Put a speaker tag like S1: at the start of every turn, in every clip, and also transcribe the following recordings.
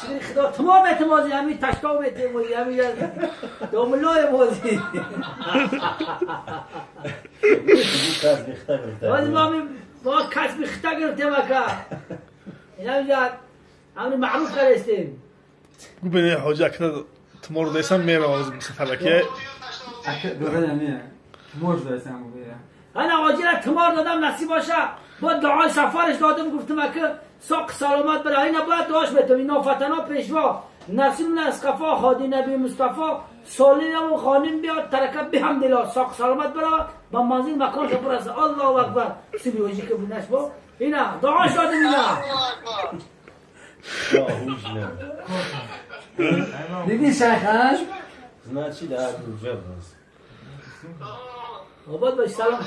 S1: شکر خدا تمام اعتمادی همین تشکام اعتمادی همین داملای مازی ما کس بیخته گرفتیم اکا اینا همین معروف کرستیم
S2: گو حاجی اکنا تمار دیسم میرم از سفرکه
S3: تمار دیسم
S1: انا حاجی را تمار دادم نصیب باشه با دعای سفرش دادم گفتم که ساق سلامت برای اینا باید دعاش بتم اینا فتنا پیشوا نصیب از قفا هادی نبی مصطفی سالین و خانم بیاد ترکب به هم دلا ساق سلامت برای با منزل مکانش برسه الله اکبر سیبی وجی که بودنش با اینا دعاش دادم اینا
S3: دیدی شیخش؟
S4: Значит, да, уже бас.
S1: آباد باش سلام.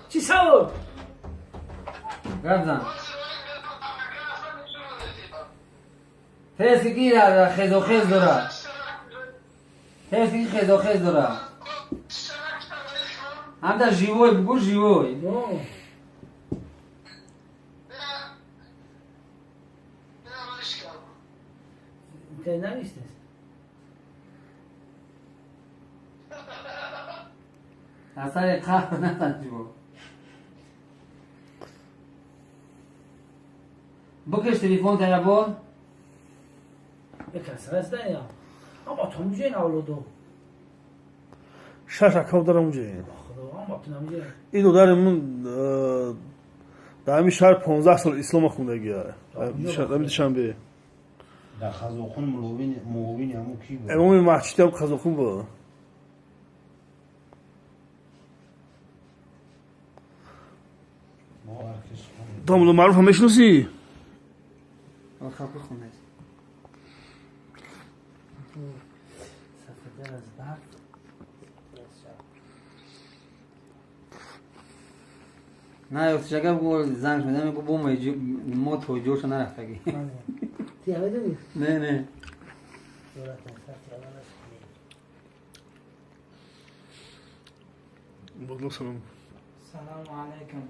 S1: چی سوال؟
S3: گفتم. تست کی را خیز و خیز داره. تست کی خیز و خیز داره. هم در живой بگو живой.
S1: نمیشناسی.
S3: اصلا قهر نزن جو. بکش تلفن تلفن.
S1: بکش رسیدن یا. اما تو می‌جین اولادو.
S2: شش اکاو دارم اونجا.
S1: خدا اما تو نمی‌جین.
S2: این دو دارم در همین شهر 15 سال اسلام خوندگی. همین دوشنبه.
S4: در خزاخون معاون همون کی بود؟
S2: امام مسجد هم خزاخون بود. تو معروف هم میشناسی؟
S3: آخه خونه است.
S1: سفر از برف.
S3: نه یفتش بگو زنگ می‌زنم میگه بوم ما تو جوش نرفتگی. نه نه.
S2: سلام.
S5: سلام علیکم.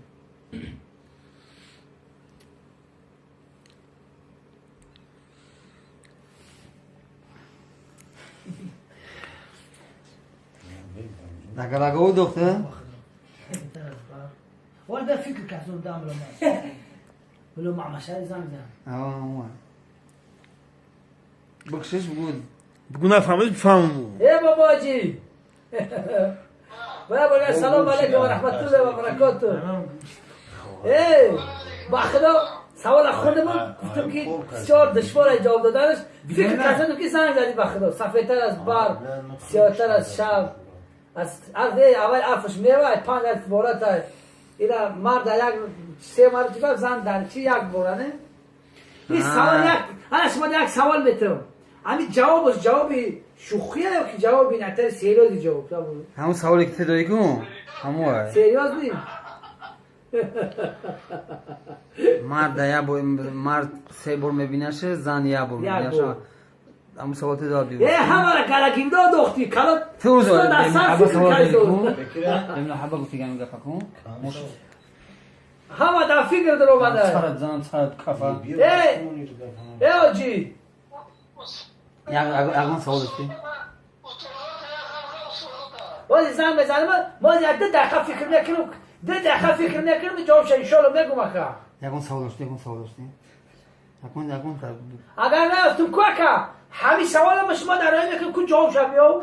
S3: دقیقه او دکتر؟
S1: ولا فکر کردم دام لما ولو مع مشاري زنگ زن.
S3: آه بخشش بگو
S2: بگو نفهمید بفهمم.
S1: ای باباجی بابا سلام علیکم و رحمت الله و برکاته. ای با خدا سوال خودمون گفتم که بسیار دشوار جواب دادنش. فکر کردم که زنگ زدی با خدا سفیدتر از برف سیاه‌تر از شب از اول حرفش میوه 5 حرف بالاتر اینا مرد یک سه مرد زن در چی یک بارانه این سوال یک انا شما یک سوال میتونم همین جوابش جوابی شوخیه یا که جوابی نه تر سریاز جواب
S3: همون سوالی که تداری کن همون
S1: سریاز نیم
S3: مرد یک بار مرد سه بار میبینشه زن یک بار میبینشه همون سوال تداری
S1: ای همه را کلکیم داد دختی کلات
S3: تو زود حبا سوال کن حبا گفتی گم گفت کن
S1: همه در فکر در اومده
S3: سرت زن سرت کفا
S1: ای ای آجی
S3: یگان سوال داشتی
S1: ولی زن بزنم ما یک دو دقیقه فکر نکنم دو دقیقه فکر نکنم جوابش انشالله میگم آخه
S3: یگان سوال داشتی یگان سوال داشتی یگان
S1: اگر نیافتم کوکا همین سوالم شما در راه میکنم کو جواب شم یو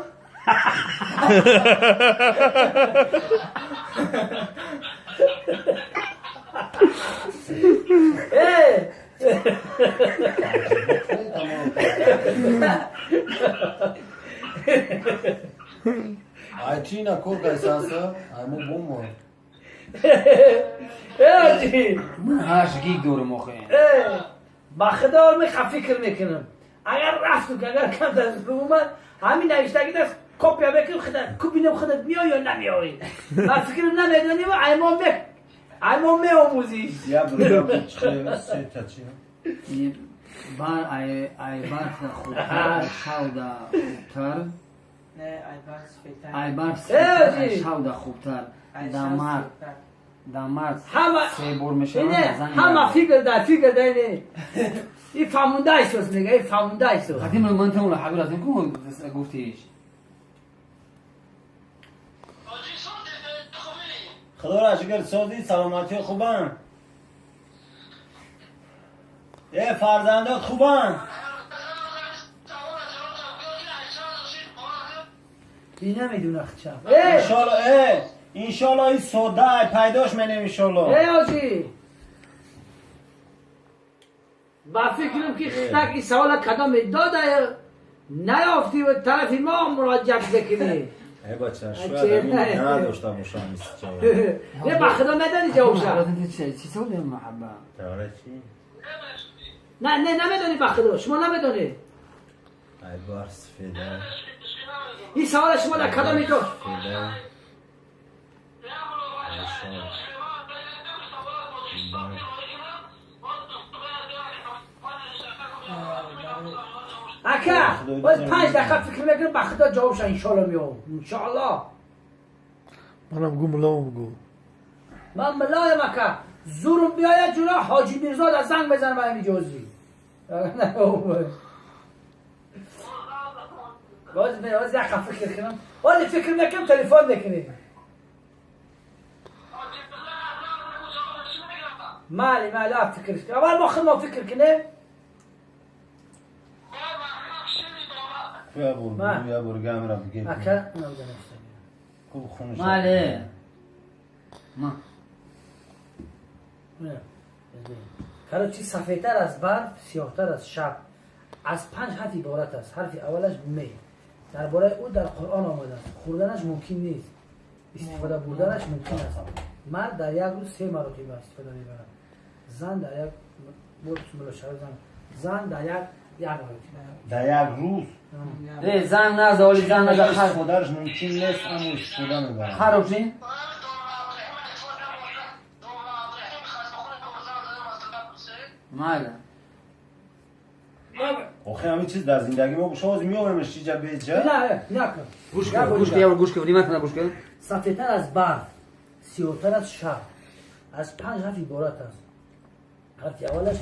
S4: ای چینا کور کایساسا ایمو بومو
S1: ای
S3: من هاش گیگ دورم آخه
S1: با خدا می فکر میکنم اگر رفتم که اگر کم دست بومد همین نوشتگی دست کپی بکنم خدا کو بینم خودت میای یا نمیای من فکرم نمیدونی و ایمان بک ایمان میآموزی
S4: یا برو چه سه تا چی
S3: بار ای ای بار خوبتر شاودا خوبتر
S5: نه ای بار سفیدتر
S3: ای بار سفیدتر شاودا خوبتر دامار Дар мард
S1: ҳама
S3: се бор мешавад,
S1: ине
S3: дар зан
S1: ҳама
S3: як бор.
S1: Фикр дар фикр дар ине ин фаҳмонда эҳсос мега, ин фаҳмонда эҳсос.
S3: Қадим ман ту ҳабир аз ин ку гуфтиш.
S4: Худо را شکر سازی سلامتی خوبن ای فرزندات خوبن
S1: این نمیدونه چه ای
S4: انشالله ای انشالله این سودا پیداش منم انشالله.
S1: ای آجی با فکرم که خطک این سوال کدام داده نیافتی و طرف ما مراجعه بکنی.
S4: ای بچه
S1: چه؟
S4: شاید همین نداشته باشم این جواب.
S1: نه با خدا ندانی جواب شد.
S3: چی سوال محبه؟
S4: آره چی؟
S1: نه نه نمیدانی با خدا شما نمیدانی.
S4: ای بار سفیده
S1: این سوال شما در کدام داد؟
S4: سفیده ای شاد. بار.
S1: اکا باز 5 دقیقه فکر میکنم با خدا جواب شد انشالله میام انشالله.
S2: منم گو ملام گو.
S1: من ملایم اکا زورم بیاید جلو حاجی میرزا در زنگ بزنم برای جوزی. باز باز یک دقیقه فکر کنم، باز فکر میکنم تلفن میکنیم. مالی مالی فکر کنم اول ما خود ما فکر کنیم.
S4: کو بور
S1: ما.
S4: یا بور گامرا بگیر.
S1: اکا
S4: کو خونش.
S3: ماله ما
S1: نه. چی سفیدتر از برف سیاهتر از شب از پنج حرف عبارت است. حرف اولش م درباره او در قرآن آمده است. خوردنش ممکن نیست، استفاده بردنش ممکن است. مرد در یک روز سه مرتبه استفاده میبرد، زن در یک بسم الله شود زن در یک مرتبه.
S4: در یک روز
S3: ای زن نزد آلی زن نزد خر
S4: استفادهش ممکن نیست اما استفاده میبرم.
S3: خراب شین. ماله
S4: آخه همین چیز در زندگی ما باشه از میآورمش چیزا به جا.
S1: نه نه
S3: گوش کن گوش کن یه بار گوش کن نیمت گوش کن.
S1: سفیدتر از برف سیاهتر از شب از پنج حرف عبارت است. حرف اولش